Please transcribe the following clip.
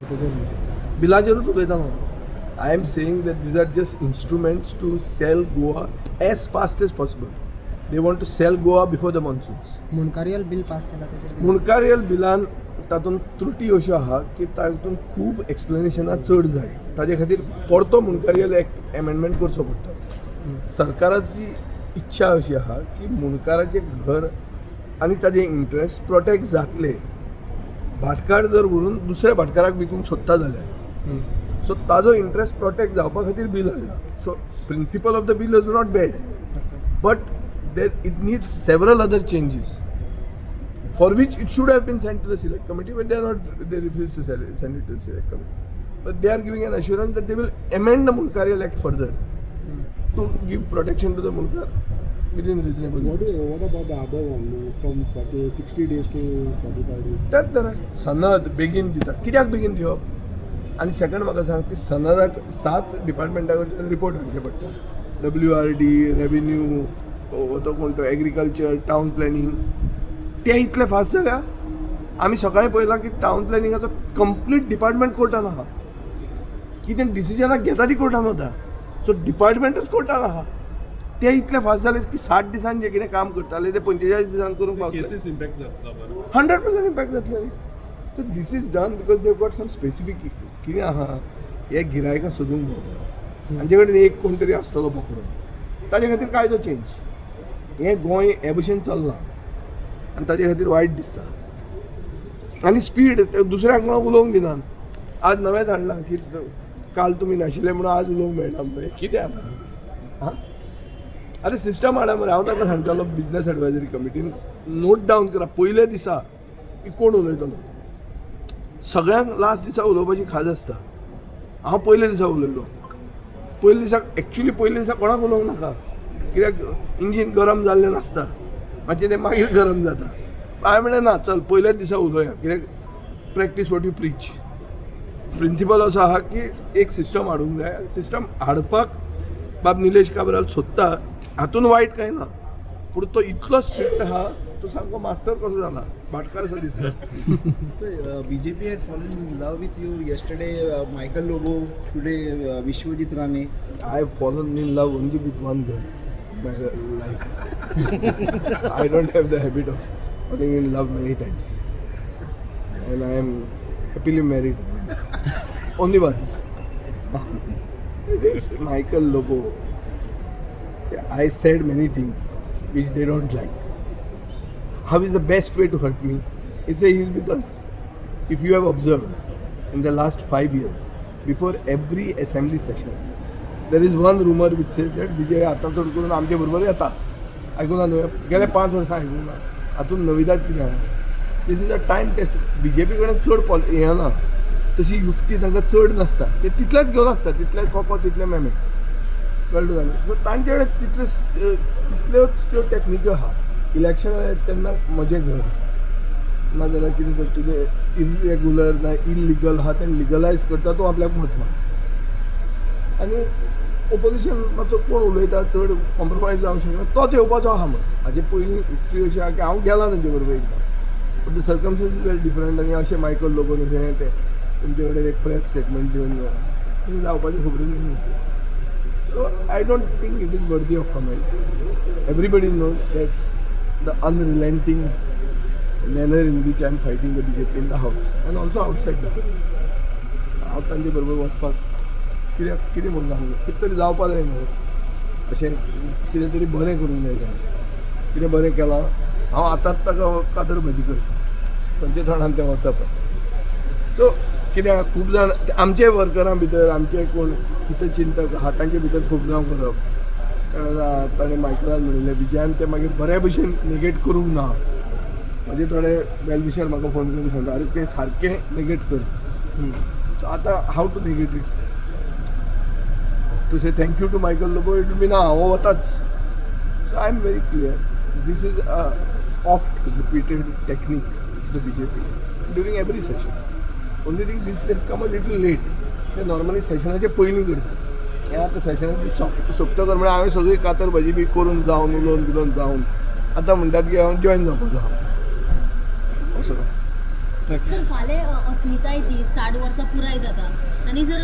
तेजेर बिलाचेरूच उलयता हांव. I am saying that these are just instruments to sell Goa as fast as possible. They want to sell Goa before the monsoons. मुंडकारियल bill pass केला तेजेर कितें? मुणकारियल बिलान तातूंत त्रुटी अश्यो आहा की तातूंत खूब एक्सप्लेनेशनां चड जाय. ताजे खातीर परतो मुणकारियल एक्ट एमेंडमेंट करचो पडटलो. सरकाराची इच्छा अशी आहा की मुणकाराचें घर आनी ताजे इंट्रस्ट प्रोटेक्ट जातले, भाटकार जर व्हरून दुसऱ्या भाटकाराक विकूंक सोदता जाल्यार. सो ताजो इंट्रस्ट प्रोटेक्ट जावपा खातीर बील हाडला. So principle of the bill is not bad, but there it needs several other changes for which it should have been sent to the select committee, but they are not, they refuse to send it to the select committee. But they are giving an assurance that they will amend the Munkarial Act further to give protection to the Munkar within reasonable What, limits. what about the other one from 40, 60 days to 45 days? त्यात तर सनद बेगीन दिता. कित्याक बेगीन दिवप? आनी second म्हाका सांग, ती सनदाक सात डिपार्टमेंटा कडच्यान रिपोर्ट हाडचे पडटा, डब्ल्यू आर डी, रेवेन्यू, तो कोण तो एग्रीकल्चर, टावन प्लॅनिंग. ते इतले फास्ट जाल्या? आमी सकाळीं पळयलां की टावन प्लॅनिंगाचो कंप्लीट डिपार्टमेंट कोर्टान आहा. कितें डिसिजनां घेता ती कोर्टान वता. सो डिपार्टमेंटूच कोर्टान आहा. ते इतले फास्ट जाले की 60 दिसान जे कितें काम करताले ते 45 दिसान करूंक पावतले. केसीस इम्पॅक्ट जाता. 100% इम्पॅक्ट जातले. So this is done because they've got some specific कितें आहा, हे गिरायकां सोदूंक भोंवता. हांचे कडेन एक कोण तरी आसतलो बोकडो. ताजे खातीर कायदो चेंज. हें गोंय हे भशेन चल्लां आनी ताजे खातीर वायट दिसता. आनी स्पीड दुसऱ्यांक कोणाक उलोवंक दिनात. आज नवेंच हाडलां की काल तुमी नाशिल्ले म्हणून आज उलोवंक मेळना. मरे कितें आतां? आं, आरे, सिस्टम हाडा मरे. हांव ताका सांगतालो, बिजनस एडवायजरी कमिटीन नोट डावन करा पयल्या दिसा की कोण उलयतलो. सगळ्यांक लास्ट दिसा उलोवपाची खाज आसता. हांव पयल्या दिसा उलयलो. पयल्या दिसा, एक्चुली पयल्या दिसा कोणाक उलोवंक नाका, कित्याक इंजीन गरम जाल्लें नासता मातशें, तें मागीर गरम जाता. हांवें म्हणलें, ना, चल पयल्याच दिसा उलोवया, कित्याक practice what you preach. Principle असो आहा की एक सिस्टम हाडूंक जाय. सिस्टम हाडपाक बाब निलेश काब्राल सोदता, हातून वायट कांय ना. पूण तो इतलो स्ट्रिक्ट आहा, तो सामको मास्तर कसो जाला, भाटकार कसो दिसता. So, BJP had fallen in love with you yesterday. Michael Lobo, today Vishwajit Rane. I have fallen in love only with one girl in my life. I don't have the habit of falling in love many times. And I am happily married once. Only once. This Michael Lobo. See, I said many things which they don't like. How is the best way to hurt me? He say he is with us. If you have observed in the last 5 years, before every assembly session, there is one rumor which says that Vijay आतां चड करून आमचे बरोबर येता. आयकूना न्हय? गेले 5 वर्सां आयकूंक ना. हातूंत नविदाद कितें आहा? This is a time test. BJP कडेन चड पॉल हें ना, तशी युक्ती तांकां चड नासता. ते तितलेच घेवन आसता, तितले कोको तितले मेमे, कळ्ळें तुका न्ही? सो तांचे कडेन तितल्योच त्यो टॅक्निक्यो आहा. इलेक्शन तेन्ना म्हजें घर ना जाल्यार कितें तर तुजें इरेगुलर ना इलिगल आहा तें लिगलायज करता. तूं आपल्याक मत मार आनी ओपोजिशन मातसो कोण उलयता, चड कॉम्प्रोमायज जावंक शकना, तोच येवपाचो आहा म्हण. हाजे पयलीं हिस्ट्री अशी आहा की हांव गेला तेंचे बरोबर एकदां, but the circumstances very different. आनी अशें मायकल लोबोन अशें तें तुमचे कडेन एक प्रेस स्टेटमेंट दिवन अशें जावपाची खबरूच न्ही. So I don't think it is worthy of comment. Everybody knows that the unrelenting manner in which I am fighting the BJP in the house and also outside the house. हांव तांचे बरोबर वचपाक कित्याक, कितें म्हणून सांगू? कितें तरी जावपा जाय न्हू अशें, कितें तरी बरें करूंक जाय ताणें. कितें बरें केलां? हांव आतांच ताका कातर भाजी करता, खंयच्या तोंडान तें वचप? सो कितें आहा, खूब जाण आमचे वर्करां भितर, आमचे कोण हितचिंतक आहा तांचे भितर खूब जाण करप. कारण ताणें मायकलान म्हणिल्लें, विजयान तें मागीर बरे भशेन नेगेट करूंक ना. म्हजे थोडे वेल विशर म्हाका फोन करून सांगता, "आरे, तें सारकें नेगेट कर." सो आतां how to negate it? To say thank you to Michael Lobo, it be ना, हांव वताच. So I am very clear, this is a oft repeated technique of the BJP during every session. Only thing, this has come a little late. ते normally सेशनाचे पयलीं करतात. हें आतां सेशनाची सोंपतकर, म्हळ्यार हांवें सगळी कातर भाजी बी करून जावन, उलोवन बिलोवन जावन, आतां म्हणटात की हांव जॉयन जावपाचो आहा असो. ओके. सर, फाल्यां अस्मिताय दीस, 60 वर्सां पुराय जाता आनी जर